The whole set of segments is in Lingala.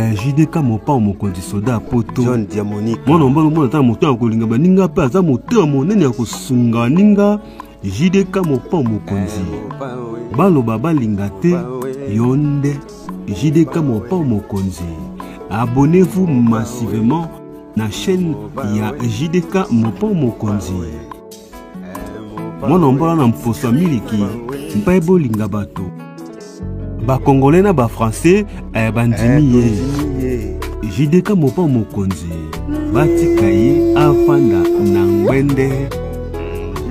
Eh, JDK mopao mokonzi soda ya poto John Diamonique mwana mobali omona ata na motema ya kolinga baninga mpe aza motema monene ya kosunga baninga JDK mopao mokonzi baloba balinga te yo nde JDK mopao mokonzi abonnez-vous massivement na chaîne ya JDK mopao mokonzi mwana mbola na mposo ya miliki mpe bolinga bato bakongole na bafrançais eh, bandimi ye ye jdk mopa mokonzi batika ye afanda na ngwende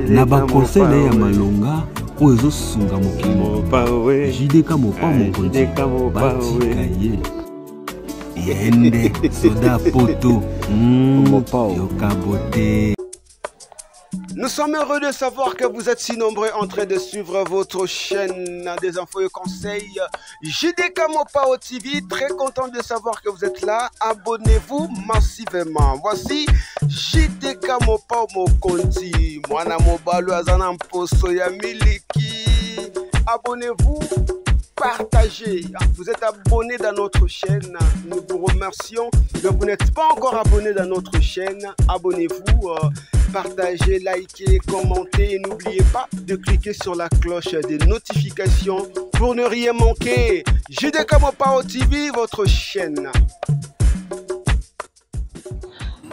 na bakonseil na ye ya malonga oyo ezosunga mokili mobimba jdk mopa mokonzi batika ye ye nde soda poto mm, yoka bote. Nous sommes heureux de savoir que vous êtes si nombreux en train de suivre votre chaîne des infos et conseils JDK Mopao TV. Très content de savoir que vous êtes là. Abonnez-vous massivement. Voici JDK Mopao Mokonzi. Mwana mobalo azana mposo ya miliki. Abonnez-vous partagez. Vous êtes abonné dans notre chaîne. Nous vous remercions. Mais vous n'êtes pas encore abonné dans notre chaîne. Abonnez-vous. Euh, partagez, likez, commentez et n'oubliez pas de cliquer sur la cloche des notifications pour ne rien manquer. JDK Mopao TV, votre chaîne.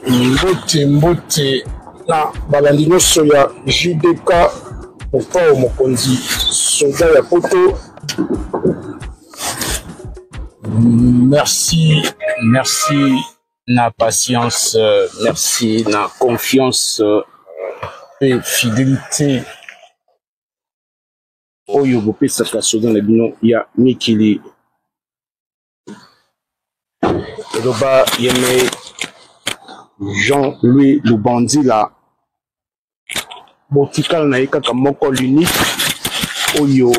Mbote mbote na balandi nyonso ya JDK Mopao Mokonzi soda ya poto. Merci, merci na patience, merci na confiance et fidélité oyo bopesaka soda na bino ya mikili. Eloba yeme Jean-Louis Lubandila botikala na ye kaka moko l'unique oyo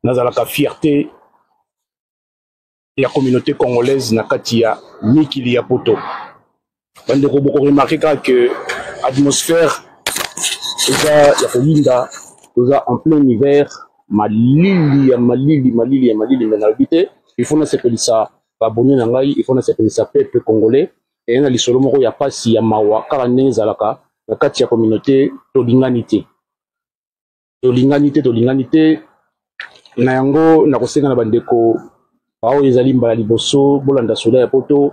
nazalaka fierté ya communauté congolaise na kati ya mikili ya poto. Bandeko bokoremarke kaka ke atmosphère eza ya koyinda, toza en plein hiver, malili ya malili, malili ya malili. Me nalobi te, il faut nasepelisa baabonne na ngai, il faut nasepelisa peuple congolais. Eye na lisolo moko ya pasi ya mawa, kaka ndenge ezalaka na kati ya communauté, tolingani te, tolingani te, tolingani te. Na yango nakosenga na bandeko baoyo ezali mbala liboso bolanda soda ya poto,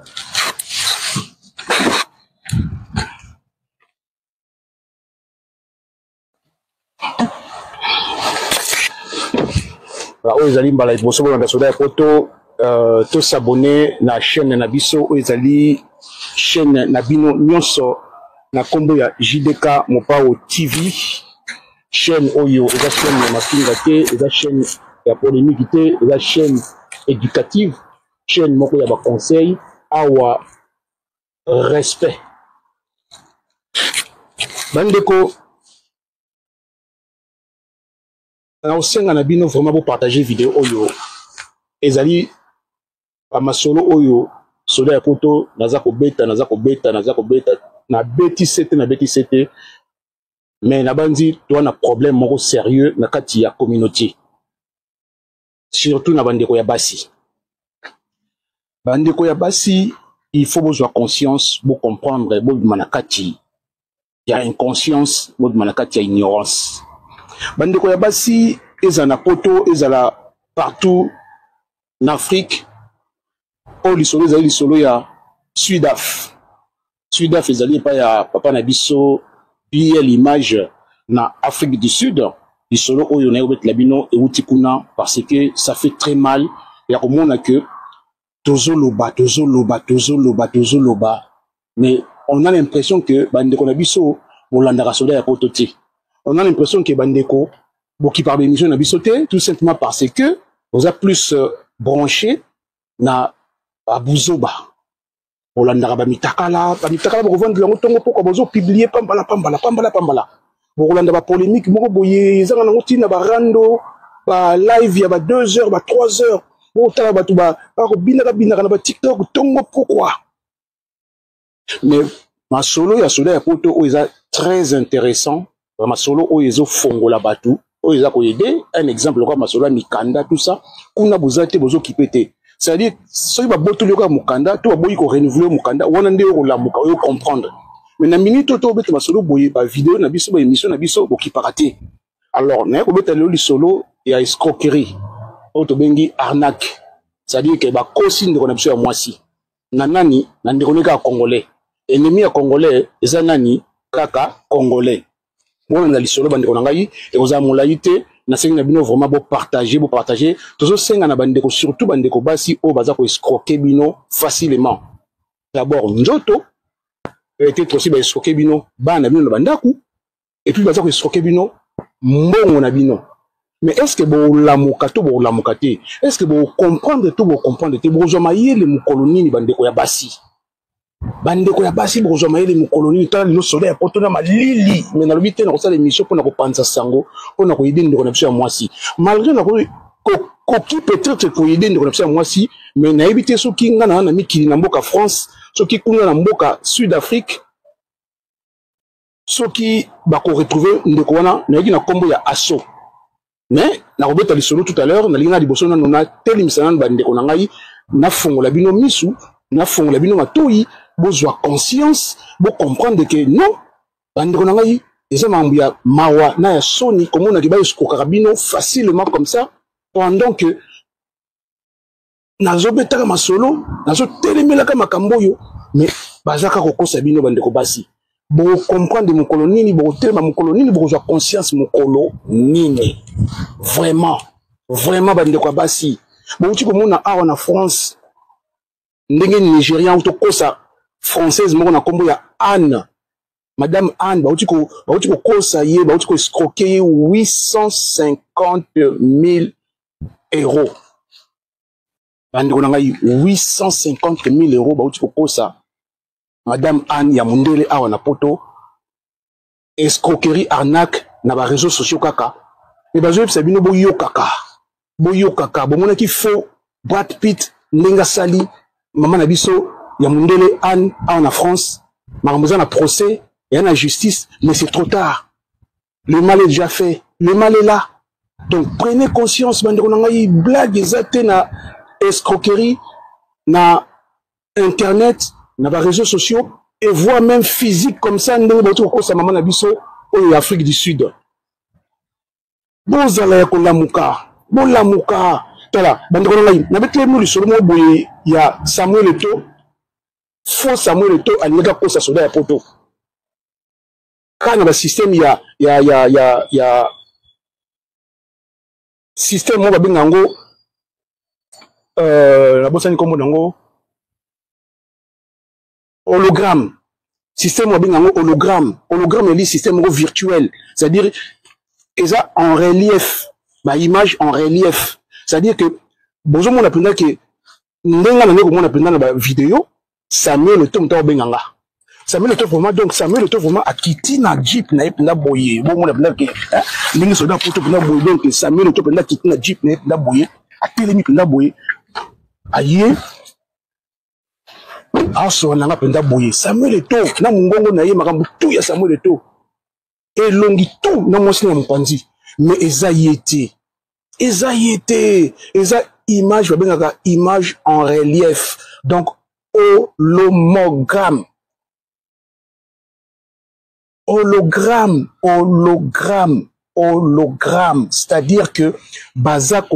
oyo ezali mbala liboso bolanda soda ya poto, tosabone na chaîne na biso oyo ezali chaîne na bino nyonso na nkombo ya JDK Mopao TV. Chaîne oyo eza chaîne ya mafinga te, eza chaîne ya polémique te, eza chaîne éducative, chaîne moko ya baconseil. Awa respect bandeko, nakosenga na bino vraiment bopartage video oyo. Ezali bamasolo oyo soda ya poto naza kobeta, naza kobeta, naza kobeta, nabeti sete, nabeti sete, mais nabandi toa na problème moko sérieux na kati ya communauté, surtout na bandeko ya basi. Bandeko ya basi, il faut bozwa conscience, bocomprendre, bobima na kati ya inconscience, bobima na kati ya ignorance. Bandeko ya basi, ezala na poto, ezala partout na Afrique, oyo lisolo ezali lisolo ya Sudaf. Sudaf ezali epai ya papa na biso BL Image na Afrique du Sud. Lisolo oyo naye kobetela bino euti kuna, parce que ça fait très mal ya komona que tozoloba, tozoloba, tozoloba, tozoloba, mais on a l'impression que bandeko na biso bolandaka soda ya poto te. On a l'impression que bandeko bokipaka baémission na biso te, tout simplement parce que oza plus branché na babuzoba, bolandaka bamitakala, bamitakala, bokovandela yango ntongo pokwa, bozopublie pambala pambala pambala pambala, bokolanda bapolémique moko boye ezanga nango ntina, barando, balive ya ba 2 heures, ba 3 heures, bokotala bato bakobinaka binaka na batiktok ntongo pokwa. Mais masolo ya soda ya poto oyo eza très intéressant, masolo oyo ezofongola bato, oyo eza koyede un exemple lokola masolo ya mikanda, tout ça kuna boza te, bozokipe te. C'est-à-dire soki babotoli yo kaka mokanda to baboyi korenouveler mokanda wana, nde yo kolamuka, oyo comprendre. Mais na minute oyo tobeta masolo boye, bavideo na biso, baémission na biso, bokipaka te. Alors naye kobeta lelo lisolo ya escroquerie oyo tobengi arnaque, c'est-à-dire ke bakosi ndeko na biso ya mwasi na nani, na ndeko ne kaka congolais. Ennemi ya congolais eza nani? Kaka congolais. Bolanda lisolo, bandeko na ngai, ekozala molai te. Nasengi na bino vraiment bopartage, bopartage. Tozosenga na bandeko, surtout bandeko basi oyo baza koescroquer bino facilement, d'abord nzoto, peut-être aussi baescroquer bino bana na bino na bandako, et puis baza koescroquer bino mbongo na bino. Mais est ce que bolamuka to bolamuka te? Est ce que bocomprendre to bocomprendre te? Bokozwa mayele mokolo nini, bandeko ya basi? Bandeko ya basi, bokozwa mayele mokolo nini? Tala lelo, soda ya poto na malili, me nalobi te na kosala émission mpona kopanza sango, mpona koaider ndeko na biso ya mwasi. Malgré nakoki peut-être koaider ndeko na biso ya mwasi, mais nayebi te soki nga na na mikili na mboka France, soki kuna na mboka Sud Afrique, soki bakoretrouver ndeko wana. Nayoki na nkombo ya aso, mais nakobeta lisolo tout à l'heure. Nalingi na liboso nano natelemisa nano bandeko na ngai, nafongola bino misu, nafongola bino matoi, bozwa conscience, bocomprendre ke non, bandeko na ngai, eza makambo ya mawa na ya soni komonaki baescroquaka bino facilement comme ça, pendant que nazobetaka masolo, nazotelemelaka makambo oyo, mais baza kaka kokosa bino. Bandeko basi, bokocomprendre mokolo nini? Bokotelema mokolo nini? Bokozwa conscience mokolo nini? Vraiment, vraiment, bandeko ya basi, bouti komona awa na France ndenge Nigérian tokosa Française moko na nkombo ya Anne, Madame Anne, bauti kokosa ye, bauti koescroquer ye 850 000 euros. Bandeko na ngai, 850 000 euros bauti kokosa Madame Anne ya mondele awa na Poto. Escroquerie, arnaque na baréseaux sociaux kaka. Me bazoyebisa bino, boyokaka, boyokaka. Bomonaki faux Brad Pitt ndenge asali mama na biso ya mondele Anne awa na France. Makambo eza na procès, eya na justice, mais c'est trop tard, le mal est déjà fait, le mal est là. Donc prenez conscience, bandeko na ngai, blague eza te na escroquerie na internet, na baréseaux sociaux, et voire même physique comme ça, ndenge bauti kokosa mama na biso oyo ya Afrique du Sud. Bozala ya kolamuka, bolamuka. Tala, bandeko na ngai, nabeteli bino lisolo moko boye ya Samuel Eto'o. Faux Samuel Eto'o alingaki akosa soda ya poto kaka na basystème ya système moko babenga yango, nabosani nkombo nango, hologramme. Système babenga yango hologramme. Hologramme eli système moko virtuel, c'est-à-dire eza en relief, baimage en relief, c'est-à-dire que bozomona mpenza ke ndenge na nde komona mpenza na bavideo Samuel Eto'o, moto akobenga nga Samuel Eto'o vraiment. Donc Samuel Eto'o vraiment akiti na jeep na ye mpenza boye, bomona mpenza ke ndenge soda poto mpenza boye. Donc Samuel Eto'o mpenza akiti na jeep na ye mpenza boye, atelemi mpenza boye, aye asola na nga mpenza boye. Samuel Eto'o na mongongo na ye, makambo tu ya Samuel Eto'o, elongi tu na mwasi na mopanzi, mais eza ye te, eza ye te, eza image babengaka image en relief, donc holomogramme, hologramme, hologramme, hologramme. C'est-à-dire que baza,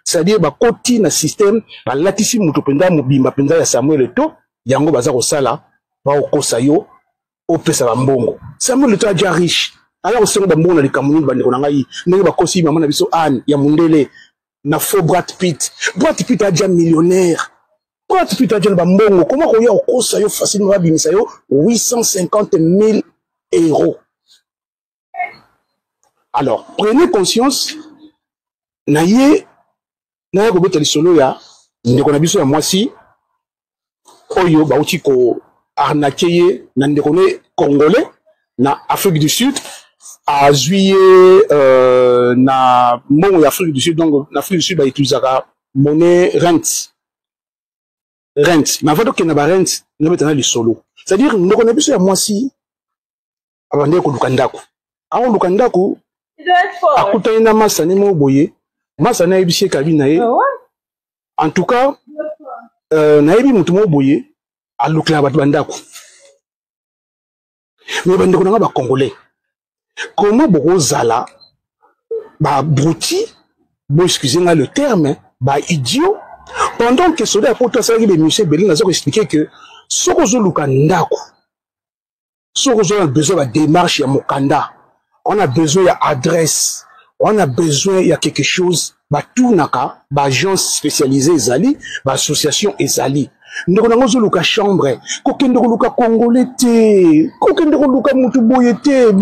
c'est-à-dire bakoti na système, balatisi moto mpenza mobimba mpenza ya Samuel Eto'o. Yango baza kosala, bakokosa yo, opesa bambongo. Samuel Eto'o aja riche, aya kosenga bambongo na likambo nini? Bandeko na ngai, ndenge bakosi mama na biso Anne ya mondele na faux Brad Pitt. Brad Pitt aja millionnaire, Brad Pitt aja na bambongo. Koma koya kokosa yo facilement, babimisa yo 850 000 euros? Alors prenez conscience. Na ye naya kobeta lisolo ya ndeko na biso ya mwasi oyo bauti koarnaquer ye na ndeko ne congolais na Afrique du Sud. Azwi ye na mbongo ya Afrique du Sud. Donc na Afrique du Sud bautilisaka monnaie rand, rand. Mais avant tokende na barand, nabeta na lisolo, c'est-à-dire ndeko na biso ya mwasi abandaki koluka ndako, akoluka ndako, akutani na masani moko boye. Masani ayebisi ye kabi na ye, en tout cas. euh, nayebi moto moko boye alukelaka bato bandako. Mais bandeko na nga bacongolais, comment bokozala baabruti, bo excuse nga le terme, baidiot, pendant que soda ya poto asalaki bemission ebele, naza koexplike que soki ozoluka ndako, soki oza na besoin ya badémarche ya mokanda, on a besoin ya adresse, on a besoin ya quelque chose, batunaka baagence spécialisée ezali, baassociation ezali. Ndeko nango ozoluka chambre, kokende koluka congolais te, kokende koluka mutu boye te,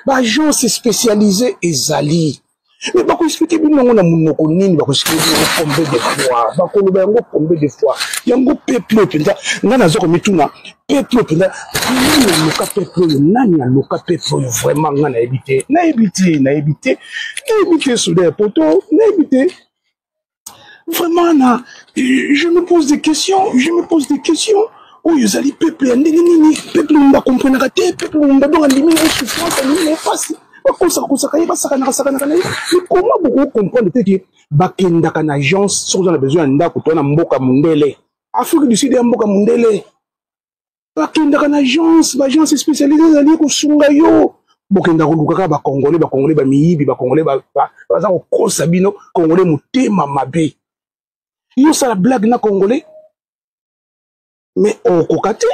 baagence ba spécialisée ezali. Mais bakoexplike bino yango na monoko nini? Bakoexplike bino yango combien de fois? Bakoloba yango combien de fois? Yango peuple oyo mpenza, ngai naza komituna, peuple oyo mpenza, nani aloka peuple oyo? Nani aloka peuple oyo? Vraiment, ngai nayebi te, nayebi te, nayebi te, nayebi te. Soda ya poto, nayebi te vraiment. Na je me pose des questions, je me pose des questions. Oyo ezali peuple ya ndenge nini? Peuple oyo bakomprenaka te, peuple oyo donc andimi na ye souffrance, andimi na ye mpasi, bakosaka kosaka ye, basakanaka sakanaka na ye. Mais comment bokocomprendre te ke bakendaka na agence soki oza na besoin ya ndako? To na mboka mondele, Afrique du Sud ya mboka mondele, bakendaka na agence, baagence spécialisé ezali kosunga yo. Bokenda koluka kaka bacongolais, bacongolais bamiyibi, bacongolais baza kokosa bino, congolais motema mabe. Yo osala blague na congolais, mais okoka te.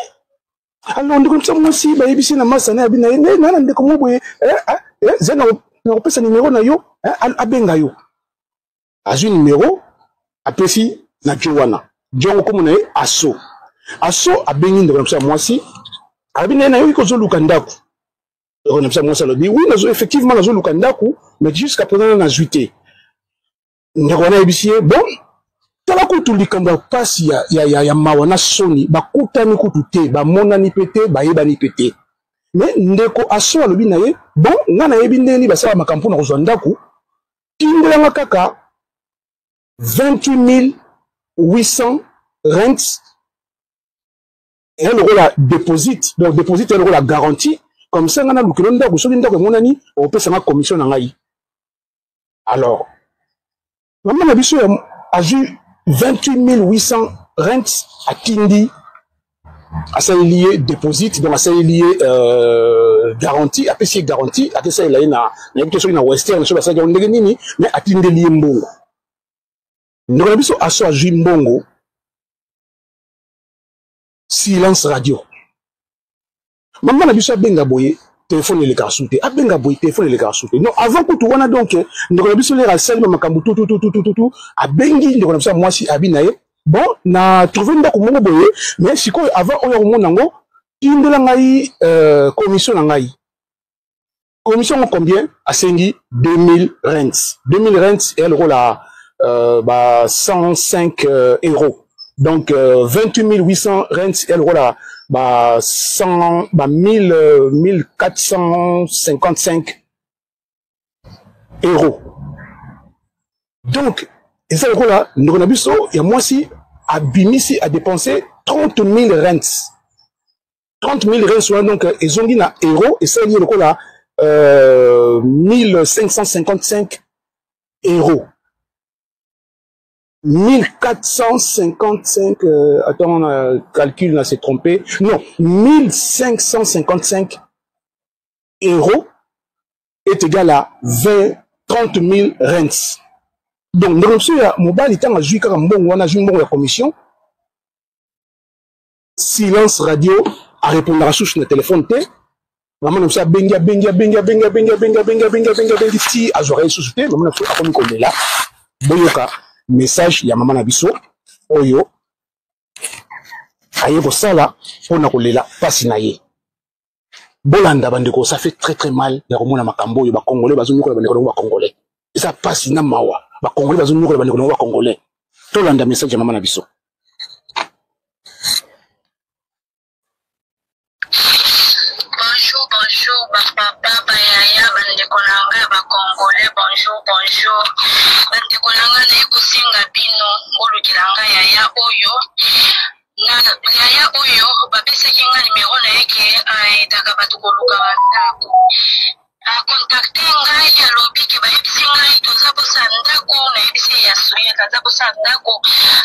Alors ndeko biso mwasi bayebisi na masa na yabi na ye na ndeko mo boye, za na kopesa nimero na yo, abenga yo. Azwi nimero, apesi na jo wana, jongo kombo na ye Aso. Aso abengi ndeko na biso ya mwasi, alobi na ye: nayoki kozoluka ndako. Ndeko na biso ya mwasi alobi: oui, nazo, effectivement nazoluka ndako, mais jusqu'à présent na nazwi te. Ndeko wana ayebisi ye: bon, tala kutu likambo ya mpasi ya, ya, ya, ya mawa na soni, bakutani kutu te, bamonani mpe te, bayebani mpe te. Mais ndeko Aso alobi na ye: bon, nga nayebi ndenge nini basala makambo mpona kozwa ndako, tindelanga kaka 28 800 rent eya lokola deposit, donc deposit eya lokola garantie, comme ça nga nalukelo ndako, soki ndako emonani, okopesanga commission na ngai. Alors mama na biso azwi 28 800 rent, atindi, asaleli ye deposit, donc asaleli ye garantie, apesi ye garantie, akesalela ye na, nayebi te soki na Western, soki basalaki yango ndenge nini, mais atindeli ye mbongo. Ndeko na biso Aso azwi mbongo, silence radio. Mama na biso abenga boye, telefone elekaka su te, abenga boye, telefone elekaka su te. Non, avant kutu wana, donc ndeko na biso lere asali makambo tutututututu, abengi ndeko na biso ya mwasi, abi na ye: bon, na trouve ndako moko boye, mais sikoyo avant oyo komona yango, tindela ngai commission na ngai. Commission yango combien? Asengi 2000 rent. 2000 rent eya lokola ba 105 euros. Donc 28 800 rent eya lokola ba 100, ba 1000, 1455 euros. Donc eza lokola ndeko na biso ya mwasi abimisi, adépense 30 000 rent. 30 000 rents wana, donc ezongi na euro, esali ye lokola 1555 euros, 1455, attends, calcul na s'est trompé, non, 1555 euros est égal à 20 30 000 rents. Donc ndeko biso ya mobali, ntango azwi kaka mbongo wana, azwi mbongo ya commission, silence radio, arépondaka susu na telefone te. Mama na biso abengi, abengi, abengi, abengi, abengi, abengi, abengi, abengi, abengi, abengi, ti azwaka ye susu te. Mama na biso akomi kolela. Boyoka message ya mama na biso oyo aye kosala mpona kolela mpasi na ye. Bolanda bandeko, ça fait très très mal ya komona makambo oyo. Bacongolais bazonyokola bandeko nango bacongolais, eza mpasi na mawa. Bacongolais bazonyokola bandeko nango bacongolais. Tolanda message ya mama na biso. Bonjour, bonjour, bapapa, bayaya, bandeko na ngai bacongolais, bonjour, bonjour. Bandeko na ngai, naye kosenga bino bolukela ngai yaya oyo na yaya oyo bapesaki ngai nimero na ye ke aedaka bato koluka bandako. Acontacte ngai, alobi ke bayebisi ngai toza bosa ndako. Nayebisi ye ya soye aza bosa ndako,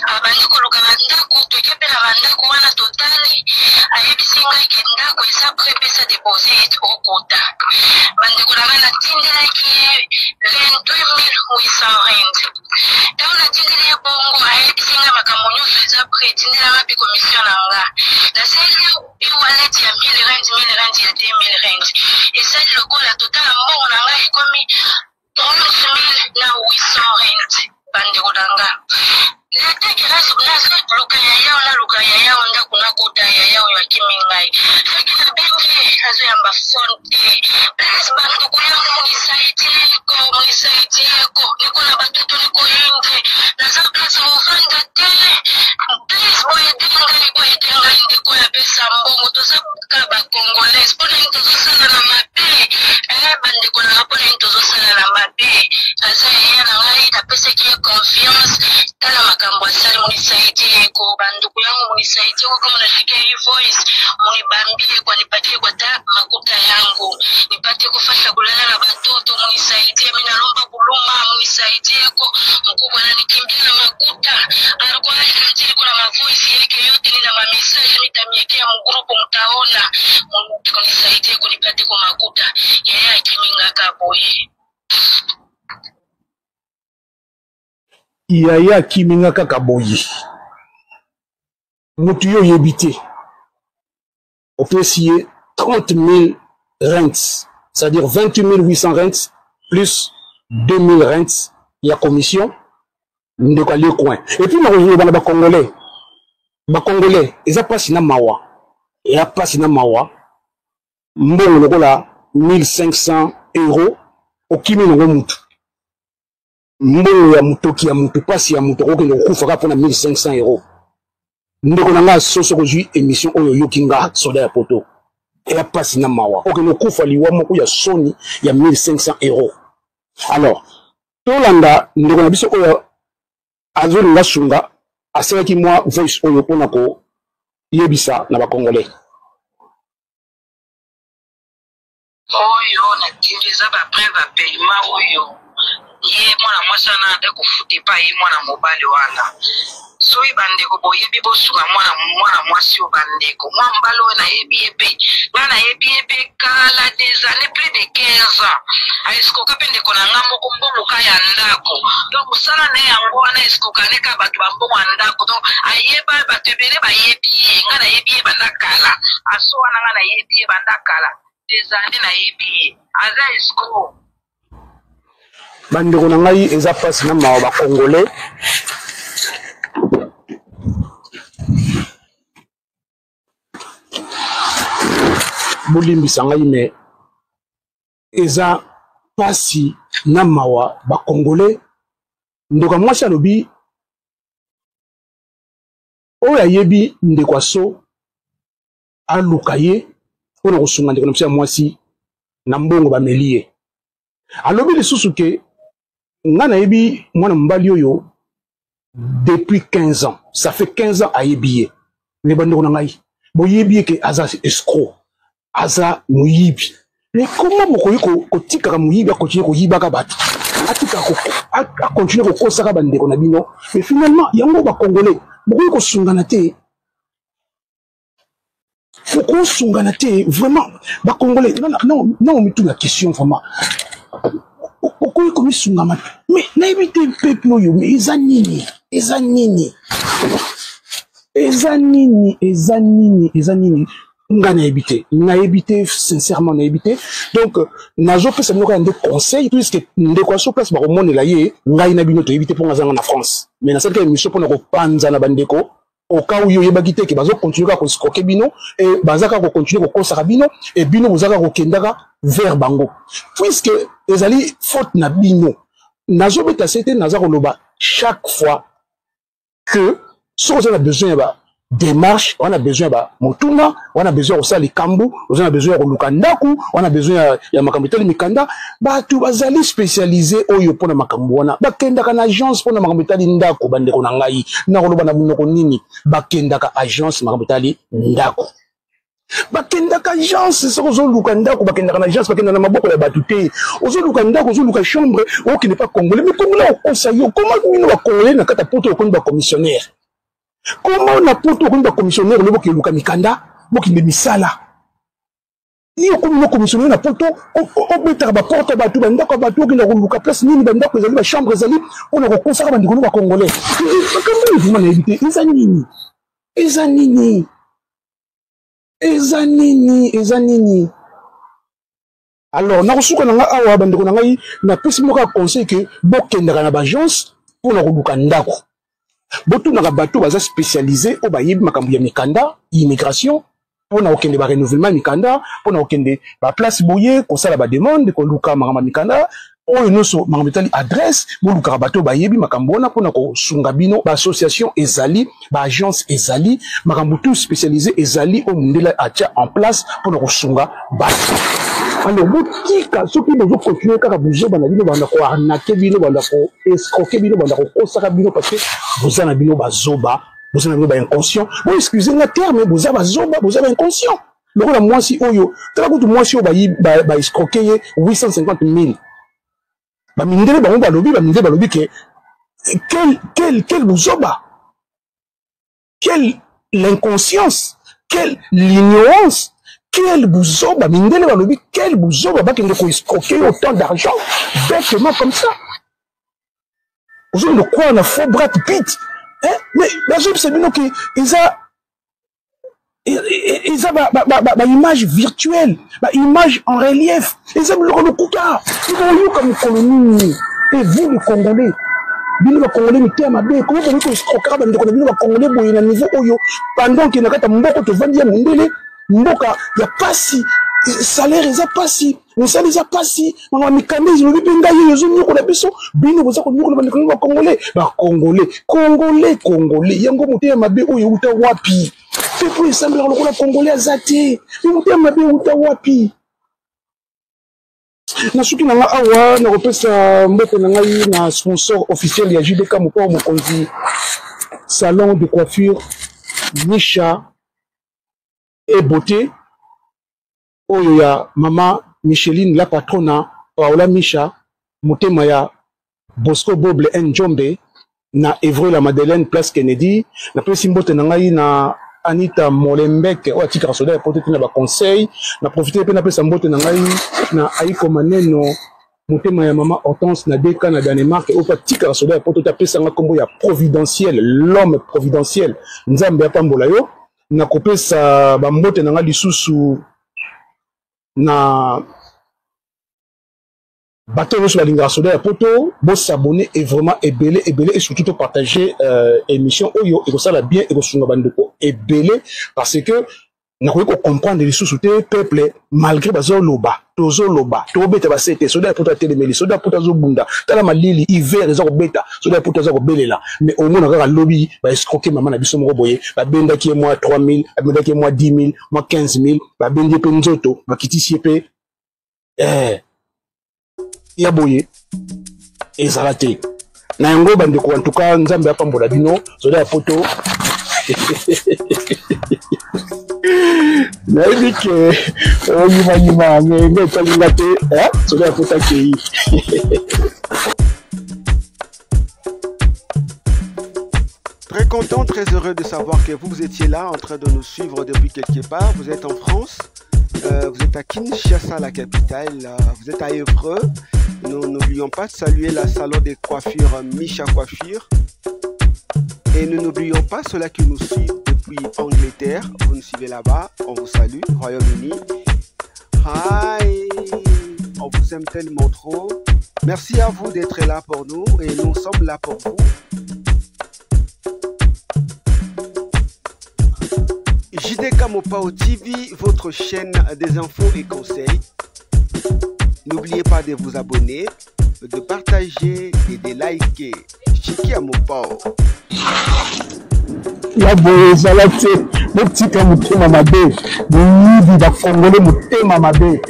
abandi koluka bandako, toke mpe na bandako wana totali. Ayebisi ngai ke ndako eza prêt, pesa deposit okota. Bandeko na ngai, natindelaki ye 22800 rand. Ntango natindeli ye bongo, ayebisi ngai makambo nyonso eza prêt, tindelanga mpe commission na nga. Nasaleli ye e-wallet ya 1000 rand, 1000 rand ya 2000 rand. Esali lokola totala mbongo na ngai ekomi 30000 na 800 rand. Bandeko na nga, nateki, nazoluka yaya oyo, naluka yaya oyo ndako, nakota yaya oyo akimi ngai. Soki nabengi ye, azoyamba phone te. Please, bandeko yango, munisaidieko, munisaidieko, niko na batoto, niko inje, naza place movanda te. Please, boyede ngai, boyede ngai. Ndeko oyo apesa mbongo, toza kaka bacongolais, mpo nini tozosala na mabe? Bandeko nanga, mpo nini tozosala na mabe? Aza yaya na ngai, napesaki ye confiance, tala makambo asali. Munisaidieko, banduku yangu, munisaidieko. Kama nasikia hii voice, munibambie kwa nipatie kwa ta makuta yangu, nipate kufasha kulala na batoto. Munisaidie, mi nalomba kuluma, munisaidieko. Mkubwa ananikimbia na makuta, alikuwa gentil. Kuna mavoice yake yote, nina mamessage nitamiekea mugrupu, mtaona. Munisaidie kunipate kwa makuta, yaya akimingaka boye. Yaya akiminga kaka boye, motu yo oyebi te, opesi ye 30 000 rents, c'est-à-dire 28 800 rents plus 2 000 rents ya commission. Ndeko alie coin. Et puis nakoloba na bacongolais, bacongolais, eza mpasi na mawa, eya mpasi na mawa. Mbongo lokola 1500 euro, okimi nango mutu. Mbongo ya motoki ya mutu, mpasi ya mutu, akokende kokufa kaka mpona 1500 euro. Ndeko na nga, so soki ozwi émission oyo, oyoki nga soda ya poto, eya mpasi na mawa, okende kokufa liwa moko ya soni ya 1500 euro. Alors tolanda ndeko na biso oyo azolinga sunga, asalaki mwa voice oyo mpona koyebisa na bacongolais. Oyo natindi eza bapreuve ya paiement oyo ye mwana mwasi wana ande kofuta epai ye mwana mobali wana. Soki bandeko boyebi, bosunga mwana mwasi oyo. Bandeko, mwa mobali oyo nayebi ye mpe, ngai nayebi ye mpe kala, des années, plus de 15 ans. Aesikoka mpe ndeko na nga moko mbongo ka ya ndako. Donc mosala na ye yango wana, esikoka ne ka bato bambongo ya ndako. Donc ayeba bato ebele, bayebi ye. Ngai nayebi ye banda kala, aso wana ngai nayebi ye banda kala, des années nayebi ye, aza escroc. Bandeko na ngai, eza mpasi na mawa, bacongolais. Bolimbisa ngai, me eza mpasi na mawa, bacongolais. Ndeko ya mwasi alobi oyo ayebi ndeko aso, aluka ye mpona kosunga ndeko na biso ya mwasi na mbongo bameli ye. Alobi lisusu ke nga nayebi mwana mobali oyo depuis 15 ans, ça fait 15 ans ayebi ye. Me bandeko na ngai, boyebi ye ke aza escroc, aza moyibi, mais comment bokoki kotikaka moyibi akontinue koyibaka bato, atikaka akontinue kokosaka bandeko na bino? Mais finalement yango bacongolais, bokoki kosungana te, kosungana te vraiment, bacongolais. Na mituna question, vraiment, okoki komisungama, mais nayebi te peuple oyo, mais eza nini, eza nini, eza nini, eza nini, eza nini? Nga nayebi te, nayebi te, sincèrement nayebi te. Donc nazopesa bino kaka nde conseil, puisque ndeko ya so place bakomonela ye, ngai na bino toyebi te, mpo nga azanga na France. Mais nasalika émission mpona kopanza na bandeko, au cas où oyebaki te ke bazokontinue kaka koescroquer bino e baza kaka kokontinue kokosaka bino, e bino boza kaka kokendaka vers bango, puisque ezali faute na bino. Nazobeta se te, naza koloba chaque fois que soki oza na besoin ya ba démarche wana, besoin ya bamotuna wana, besoin ya kosala likambo, oza na besoin ya koluka ndako wana, besoin ya makambo etali mikanda, bato bazali spécialisé oyo mpona makambo wana bakendaka na agence mpona makambo etali ndako. Bandeko na ngai, nakoloba na monoko nini? Bakendaka agence makambo etali ndako. Bakendaka agence soki ozoluka ndako, bakendaka na agence, bakendaka na maboko ya bato te. Ozoluka ndako, ozoluka chambre, okende pa congolais, mais congolais okosa yo. Comment bino bacongolais na kati ya poto okomi bacommissionnaire? Comment na poto okomi bacommissionnaire? Olobi okeluka mikanda, bokende misala. Yo okomi no commissionnaire na poto, obetaka baporte ya bato, bandako ya bato, okenda koluka place nini bandako ezali, bachambre ezali, mpona kokosaka bandeko no bacongolais. Makambo oyo vraiment nayebi te eza nini, eza nini, eza nini, eza nini. Alors nakosuka na ngai awa, bandeko na ngai, napesi moko ya conseil ke bokendaka na baagence mpona koluka ndako. Botunaka bato baza spécialisé oyo bayebi makambo ya mikanda, immigration, mpona kokende barenouvellement ya mikanda, mpona kokende baplace boye kosala bademande, koluka makambo ya mikanda oyo nyonso, makambo etali adresse. Bolukaka bato oyo bayebi makambo wana mpona kosunga bino. Baassociation ezali, baagence ezali, makambo tout spécialisé ezali oyo mondele atia en place mpona kosunga bato. Alors botika, soki bozokontinue kaka buzoba na bino, banda koarnake bino, banda koescroke bino, banda kokosaka bino, parce que boza na bino bazoba, boza na bino bainconscient. Boexcuse nga terme, boza bazoba, boza bainconscient. Lokola mwasi oyo, tala kutu mwasi oyo baescroke ye 850 000. Bamindele bango balobi, bamindele balobi ke quel buzoba, quelle l'inconscience, quelle l'ignorance, quel buzoba. Mindele balobi quel buzoba, bakende koescroke yo autant d'argent bêtement comme ça. Ozokende kokwala na faux Brad Pitt, hein? Mais bazoyebisa bino ke eza eza baimage virtuelle, baimage en relief, eza biloko lokuta. Ekoyoka mokolo nini? Et vous les Congolais, bino bacongolais mitema mabe, komo bokoki koescrokaka bandeko na bino bacongolais boye na niveau oyo, pendant ke na kati ya mboka tovandi ya mondele, mboka ya pasi, salaire eza pasi, mosala eza pasi, makambo mikanda elobi mpe ngai oyo ezonyokola biso, bino boza konyokola bandeko na bacongolais. Bacongolais, congolais, congolais yango motema mabe oyo euta wapi? Mpe po esambelaka lokola congolais aza te, mpe motema mabe euta wapi? Na suki na nga awa, nakopesa mbote na ngai na sponsor officiel ya JDK Mopao Mokonzi, salon de coiffure Misha et Beauté, oyo ya mama Micheline la patrona Paola Misha, motema ya Bosco Boble Njombe na Evreux la Madeleine, place Kennedy. Napesi mbote na ngai na Anita Molembeke oyo atikaka soda ya poto te na baconseil. Na profite mpe napesa mbote na ngai na Aiko Maneno, motema ya mama Hortense na DK na Danemark, oyo mpe atikaka soda ya poto te, apesanga nkombo ya providentiel, l'homme providentiel. Nzambe apambola yo. Nakopesa bambote na ngai lisusu na bato nyonso balingaka soda ya poto. Bosabone et vraiment ebele ebele, et surtout topartage émission oyo, ekosala bien, ekosunga bandeko ebele, parce que nakoki kocomprendre lisusu te peuple, malgré bazoloba, tozoloba, tobeta basete, soda ya poto atelemeli, soda ya poto azobunda, tala malili, hiver eza kobeta, soda ya poto aza kobelela, mais omona kaka lobi baescroke mama na biso moko boye, babendaki ye mwa 3000, babendaki ye mwa 10 000, mwa 15 000, babendi ye mpe nzoto, bakitisi ye mpe ya boye ezala te. Na yango bandeko, en tout cas Nzambe apambola bino. Soda ya poto, nayebi ke oyimayima, me nde etalinga te, soda ya poto akei. Très content, très heureux de savoir que vous étiez là en train de nous suivre depuis quelque part. Vous êtes en France, vous êtes à Kinshasa, la capitale, vous êtes à Évreux. Nous n'oublions pas de saluer la salon des coiffures Micha Coiffure. Et nous n'oublions pas ceux-là qui nous suivent depuis Angleterre. Vous nous suivez là-bas, on vous salue, Royaume-Uni. Hi, on vous aime tellement trop. Merci à vous d'être là pour nous et nous sommes là pour vous. JDK Mopao TV, votre chaîne des infos et conseils. N'oubliez pas de vous abonner, de partager et de liker. Chiki ya Mopao. Ya boye ezala te, botika motema mabe, boyibi bakongole motema mabe.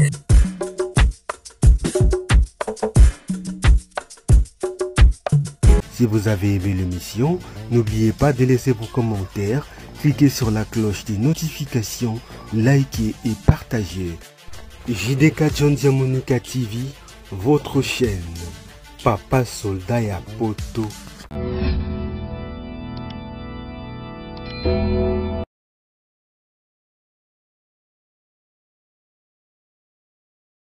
Si vous avez aimé l'émission, n'oubliez pas de laisser vos commentaires. Cliquez sur la cloche des notifications, likez et partagez. JDK John Diamonica TV, votre chaîne. Papa Soldat ya Poto.